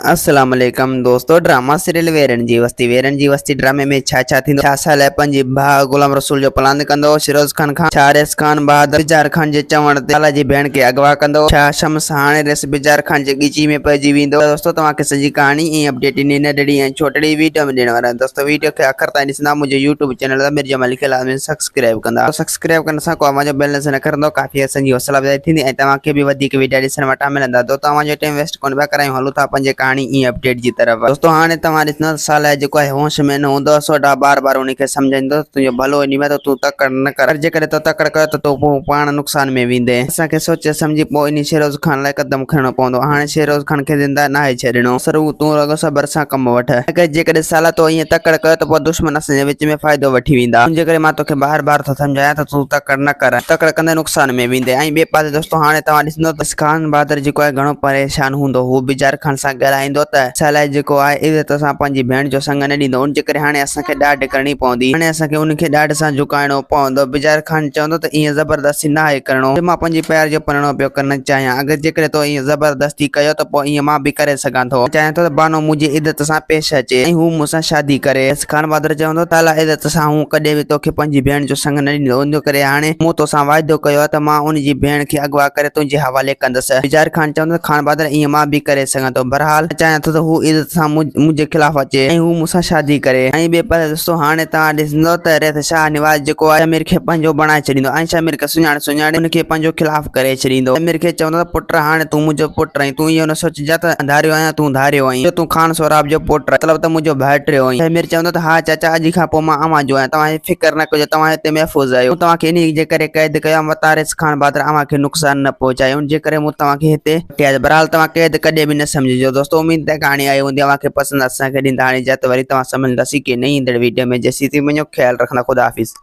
السلام عليڪم دوستو ڊراما سيريل ويرن جي وستي ويرن جي وستي ڊرامي ۾ ڇا ڇا ٿيندو ڇا صالح پنهنجي ڀاء غلام رسول جو پلاند ڪندو شيروز خان کان ڇا ريس خان بهادر بجار خان جي چوڻ تي صالح جي ڀيڻ کي اغوا ڪندو ڇا شمس هاڻي ريس بجار خان جي ڳچي ۾ پئجي ويندو ته دوستو توهان کي سڄي ڪهاڻي ۽ اپڊيٽ انهي ننڍڙي ۽ ڇوٽڙي ويڊيو ۾ ڏيڻ وارا آهيون دوستو ويڊيو کي آخر تائين ڏسندا منهنجو يوٽيوب چينل امير جمالي کي لازمي سبسڪرائيب ڪندا سبسڪرائيب ڪرڻ سان ڪو اوهان جو بيلنس نه کٽندو ڪافي اسان جي حوصلا افزائي ٿيندي ۽ توهان کي به وڌيڪ ويڊيا ڏسڻ وٽان ملندا دوستو اوهان جو ٽيم ويسٽ ڪونه پيا ڪرايون هلون ٿا پنهنجي ڪهاڻي ۽ اپڊيٽ جي طرف دوستو هاڻي توهان ڏسندو ته صالح جيڪو آهي هوش ۾ نه هوندو سوڍا بار بار ان کي سمجهائيندو ته تنهنجو ڀلو انهي ۾ ته تون تڪڙ نه ڪر پر جيڪڏهن تو تڪڙ ڪيو ته تون پوء پاڻ نقصان ۾ ويندين اسان کي سوچي سمجهي پوء انهي شيروز خان لاء قدم کڻڻو پوندو هاڻي شيروز خان کي زنده ناهي ڇڏڻو سرو تون رڳو صبر سان ڪم وٺ جيڪڏهن صالح تو ائين تڪڙ ڪيو ته پوء دشمن اسان جي وچ ۾ فائدو وٺي ويندا. ان جي ڪري مان توکي بار بار ٿو سمجهايان ته تون تڪڙ نه ڪر. تڪڙ ڪندي نقصان ۾ ويندين. ۽ ٻئي پاسي دوستو هاڻي توهان ڏسندو ته خان بهادر جيڪو آهي گهڻو پريشان هوندو. هو بجار خان سان ڳالهائيندو ته صالح جيڪو آهي عزت سان پنهنجي ڀيڻ جو سڱ نه ڏيندو. ان جي ڪري هاڻي اسان کي ڏاڍ ڪرڻي پوندي. هاڻي اسان کي ان کي ڏاڍ سان جهڪائڻو پوندو. بجار خان چوندو ته ائين زبردستي ناهي ڪرڻو. جو مان پنهنجي پيار جو پرڻو پيو ڪرڻ چاهيان. اگر جيڪڏهن تو ائين زبردستي ڪيو ته پوء ائين مان به ڪري سگهان ٿو. مان چاهيان ٿو ته بانو منهنجي عزت سان پيش اچي ۽ هو مون سان شادي ڪري. خان بهادر چوندو ته الا عزت سان هو ڪڏهن به توکي پنهنجي ڀيڻ جو سڱ نه ڏيندو. ان ڪري هاڻي مون توسان واعدو ڪيو آهي ته مان ان جي ڀيڻ کي اغوا ڪري تنهنجي حوالي ڪندس. بجار خان چوندو ته خان بهادر ائين مان به ڪري سگهان ٿو. بهرحال مان چاهيان ٿو ته هو عزت سان منهنجي خلاف اچي ۽ هو مون سان شادي ڪري. ۽ ٻئي پاسي دوستو هاڻي توهان ڏسندو ته ريت شاهه نواز جيڪو آهي شمير کي پنهنجو بڻائي ڇڏيندو ۽ شمير کي سڃاڻي سڃاڻي ان کي پنهنجو خلاف ڪري ڇڏيندو. شمير کي چوندو ته پٽ هاڻي تون منهنجو پٽ آهين، تون اهو نه سوچجان ته ڌاريو آهيان، تون ڌاريو آهين، جو تون خان سهراب جو پٽ آهين، مطلب ته منهنجو ڀائٽيو آهين. شمير چوندو ته ها چاچا اڄ کان پوء مان اوهان جو آهيان، توهان فڪر نه ڪجو، توهان هتي محفوظ آهيو. مون توهان کي انهيء جي ڪري قيد ڪيو آهي، متان ريس خان بهادر اوهان کي نقصان نه پهچائي، ان جي ڪري مون توهان کي هتي وٺي آيس. بهرحال توهان قيد ڪڏهن به نه سمجهجو. دوستو اميد ته ڪهاڻي آئي هوندي اوهان کي پسند اسان کي ڏيندا هاڻي اجازت وري توهان سان ملنداسين ڪنهن نئين ايندڙ ويڊيو ۾ جيسين تائين پنهنجو خيال رکندا خدا حافظ.